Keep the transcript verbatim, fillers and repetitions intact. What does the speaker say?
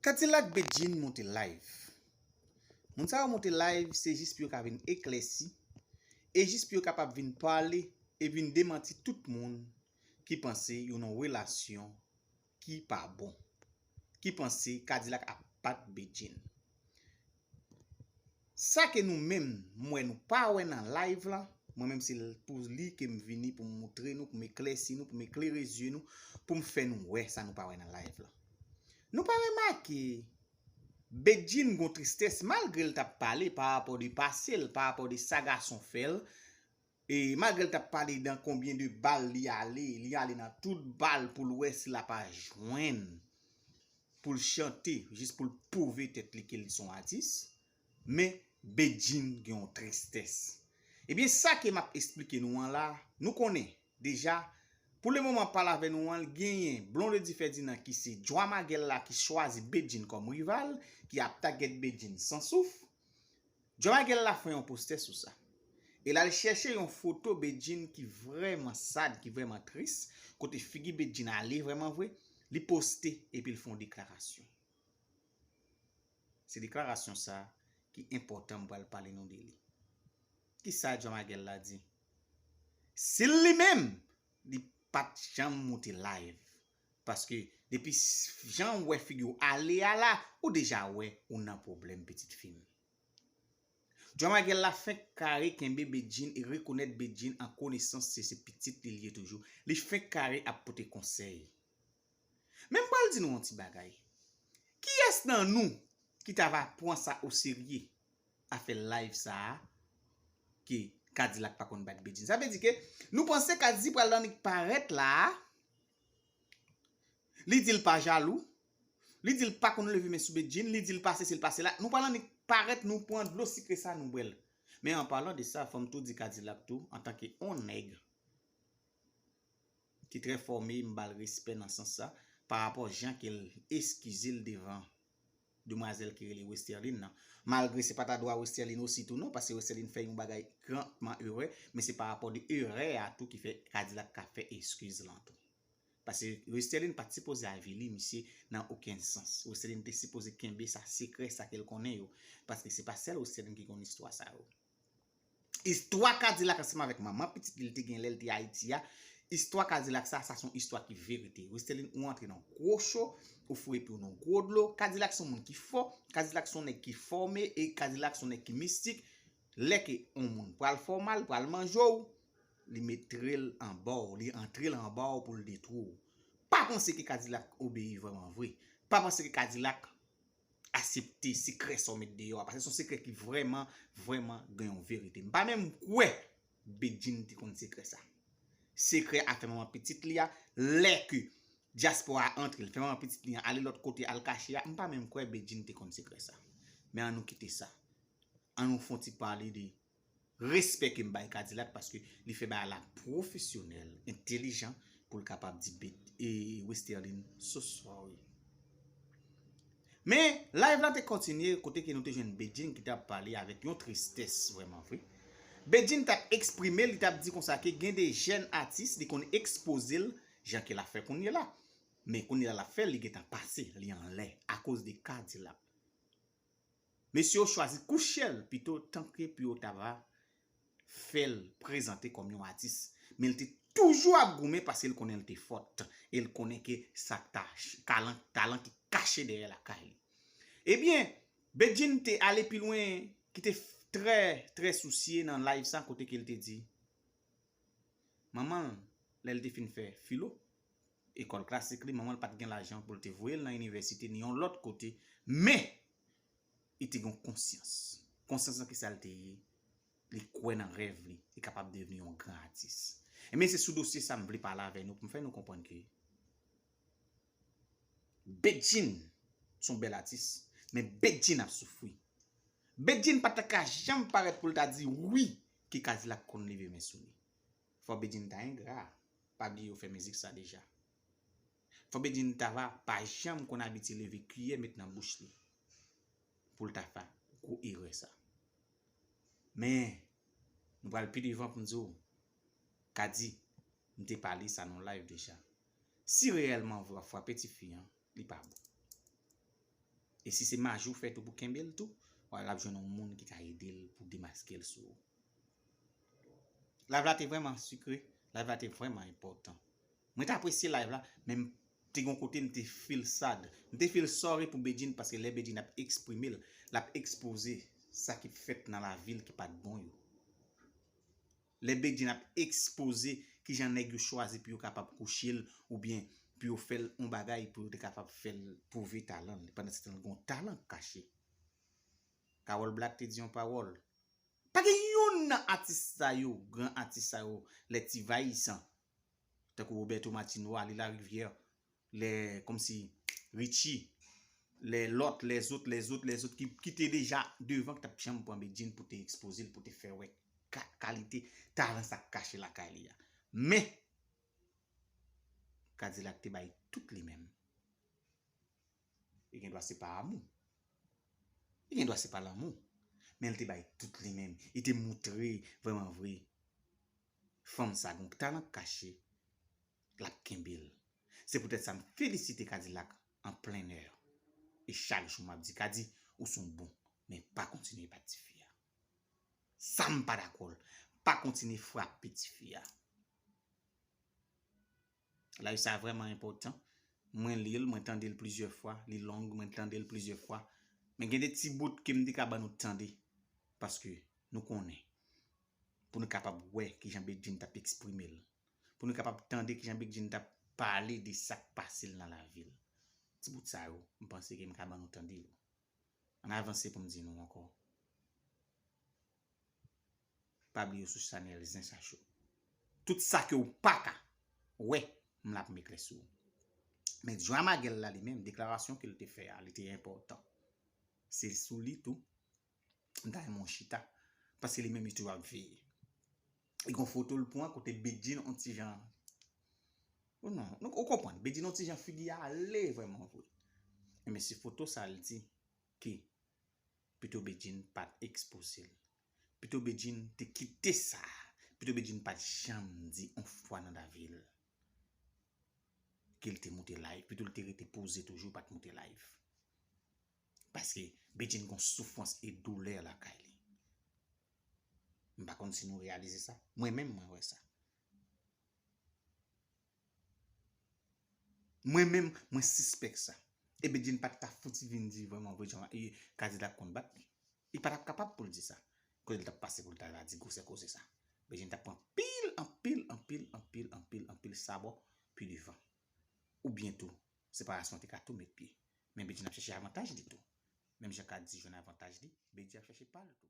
Kadilak Bedjine monte live. Moun sa yo monte live, se jis pou yo ka vin eklèsi, e jis pou yo kapab vin pale, e vin demanti tout moun ki panse yo nan relasyon ki pa bon, ki panse Kadilak ap bat Bedjine. Sa ke nou menm, m wè nou pa wè nan live la, mwen menm se pou li ke m vini pou m moutre nou, pou m eklèsi nou, pou m eklere zye nou, pou m fè nou wè sa nou pa wè nan live la. Nou pa remake Bedjine gon tristès malgre l t ap pale pa rapò de pase l, pa rapò de sa gason fè l, e malgre l t ap pale dan konbyen de bal li ale, li ale nan tout bal pou l wè si l ap jwenn pou l chante, jis pou l pwouve tèt li ke li se yon atis, men Bedjine gen yon tristès. Ebyen, sa ke m ap esplike nou an la, nou konnen deja, pou le moman pale avè nou an, genyen Blondedy Ferdinand ki se Djwamagèl la ki chwazi Bedjine kòm rival, ki ap tagèt Bedjine san souf. Djwamagèl la fè yon postè sou sa. E l al chèche yon foto Bedjine ki vrèman sad, ki vrèman tris, kote figi Bedjine ale vrèman vre, li poste epi l fè yon deklarasyon. Se deklarasyon sa ki enpòtan m pral pale nou de li. Kisa Djwamagèl la di? Si l li menm, li pa t janm moute live. Paske depi s- jan w wè figi w ale a la, ou deja wè ou nan pwoblèm pitit fi m. Djwamagèl la fenk kare kenbe Bedjine e rekonèt Bedjine an konesans se se pitit li l ye toujou. Li fenk kare ap pote konsèy. Men m pral di nou yon ti bagay. Kiyès nan nou ki ta va pran sa oserye a fè live sa a ke Kadilak pa konn bat Bedjine? Sa vle di ke nou panse Kadilak pral annik parèt la a, li di l pa jalou, li di l pa konn leve men sou Bedjine, li di l pa sesi, l pa sela. Nou pral annik parèt, nou pran dlo sikre sa, nou bwè l. Men an palan de sa, fò m tou di Kadilak tou, antanke yon nèg ki trè fòme, m ba l respè nan sans sa, pa rapò jan ke l eskize l devan demwazèl ki rele Westerline nan. Malgre se pa ta dwa Westerline osi tou non, paske Westerline fè yon bagay grandman erè, men se pa rapò de erè a tou ki fè Kadilak ka fè eskiz lan tou. Paske Westerline pa t sipoze avili misye nan okenn sans. Westerline te sipoze kenbe sa sekrè, sa ke l konnen yo. Paske se pa sèl Westerline ki konn istwa sa yo. Istwa Kadilak ansanm avèk manman pitit li te gen lè l te Ayiti a, istwa Kadilak sa, sa se yon istwa ki verite. Westerline, ou antre nan gwo cho, ou foure pye w nan gwo dlo. Kadilak se yon moun ki fò, Kadilak se yon nèg ki fòme, e Kadilak se yon nèg ki mistik. Lè ke yon moun pral fè w mal, pral manje w, li metre l anba w, li antre l anba w pou l detwi w. Pa panse ke Kadilak obeyi vrèman vre. Pa panse ke Kadilak aksepte sekrè sa w met deyò a, paske se yon sekrè ki vrèman, vrèman gen yon verite. M pa menm kwè Bedjine te konn sekrè sa. Sekrè afè manman pitit li a, lè ke dyaspora a antre, l fè manman pitit li an ale lòt kote, al kache a, m pa menm kwè Bedjine te konn sekrè sa. Men ann nou kite sa. Ann nou fè yon ti pale de respè ke m bay Kadilak paske li fè bagay la pwofesyonèl, entèlijan pou l kapab di Bed- e Westerline so sorry. Men, live la te kontinye kote ke nou te jwenn Bedjine ki t ap pale avèk yon tristès vrèman vre. Bedjine t ap eksprime, li t ap di konsa ke gen de jèn atis li konn ekspoze l jan ke l ap fè kounye la. Men kounye la l ap fè, li gentan pase, li anlè akoz de Kadilak. Mesye yo chwazi kouche l pito tanke pou yo ta va fè l prezante kòm yon atis. Men l te toujou ap goumen paske l konnen l te fòt. E l konnen ke sa ta talan, talan ki kache dèyè lakay li. Ebyen, Bedjine te ale pi lwen, ki te trè, trè sousye nan live sa kote ke l te di, manman l, lè l te fin fè filo, ekòl klasik li, manman l pa t gen lajan pou l te voye l nan inivèsite ni yon lòt kote, men li te gen konsyans. Konsyans nan kisa l te ye? Li kwè nan rèv li, li kapab devni yon gran atis. Ebyen, se sou dosye sa m vle pale avè nou pou m fè nou konprann ke Bedjine se yon bèl atis, men Bedjine ap soufri. Bedjine pa ta ka janm parèt pou l ta di wi ke Kadilak konn leve men sou li. Fò Bedjine ta engra. Pa bliye yo fè mizik sa deja. Fò Bedjine ta va pa janm konn abitye leve kiyè met nan bouch li pou l ta fè gwo erè sa. Men, nou pral pi devan pou n di w, Kadi, m te pale sa nan live deja. Si reyèlman w ap frape tifi an, li pa bon. Si se maji w fè tou pou kenbe l tou, w a l ap jwenn yon moun ki ka ede l pou demaske l sou ou. Live la te vrèman sikre, live la te vrèman enpòtan. Mwen te apresye live la, men m te gon kote m te feel sad. M te feel sorry pou Bedjine paske lè Bedjine ap eksprime l, l ap ekspoze sa ki fèt nan lavi l ki pa t bon yo. Lè Bedjine ap ekspoze kijan nèg yo chwazi pou yo kapab kouche l oubyen pou yo fè l yon bagay pou yo te kapab fè l pwouve talan l. Pandan se tan l gen yon talan k kache. Carole Black te di yon pawòl. Pa gen youn nan atis sa yo, gran atis sa yo, lè ti vayisan, tankou Roberto Martino, Ali Larivière, lè, kòmsi, Richie, lè lòt, lèzòt, lèzòt, lèzòt ki, ki te deja devan, ki t ap janm pran Bedjine pou te ekspoze l, pou te fè wè ka, kalite talan sa k kache lakay li a. Men, Kadilak te bay tout li menm. Li gen dwa se pa amou. Li gen dwa se pa lanmou. Men li te bay tout li menm. Li te moutre vrèman vre fanm sa gon talan kache l ap kenbe l. Se poutèt sa m felisite Kadilak an plen nè. E chak jou m ap di, Kadi, ou se yon bon, men pa kontinye bat tifi a. Sa m pa dakò l. Pa kontinye frape tifi a. Live sa vrèman enpòtan. Mwen li l, mwen tande l plizyè fwa, li long, mwen tande l plizyè fwa. Men gen de ti bout ke m te ka ban nou tande, paske nou konnen, pou nou kapab wè kijan Bedjine t ap eksprime l, pou nou kapab tande kijan Bedjine t ap pale de sa k pase l nan lavi l. Ti bout sa yo, m panse ke m ka ban nou tande yo. Ann avanse pou m di nou ankò. Pa bliye w sou chanèl Zen Sa Cho. Tout sa ke w pa ka wè, m la pou m eklèsi w. Men Joan Magel la li menm, deklarasyon ke l te fè a, li te enpòtan. Se sou li tou, m ta renmen w chita. Paske li menm li toujou ap veye. Li gon foto l pran kote Bedjine on ti jan. Ou non, nou, ou konprann, Bedjine on ti jan figi a ale vrèman vre. Men se foto sa l di ke pito Bedjine pa t ekspoze l. Pito Bedjine te kite sa. Pito Bedjine pa t janm di on fwa nan lavi l ke l te moute live. Pito l te rete poze toujou, pa t moute live. Paske Bedjine gon soufrans e doulè lakay li. M pa konn si nou reyalize sa. Mwen menm, mwen wè sa. Mwen menm, mwen sispèk sa. E Bedjine pa t ta fouti vin di vrèman vre jan e Kadilak konn bat li. Li pa t ap kapab pou l di sa. Kote l t ap pase pou l ta va di gwosè koze sa. Bedjine t ap pran pil, anpil, anpil, anpil, anpil, anpil sabò pi devan. Oubyen tou, separasyon te ka tou met pye. Men Bedjine ap chèche avantaj li tou. Menm jan Kadi jwenn avantaj li, Bedjine ap chèche pa l tou.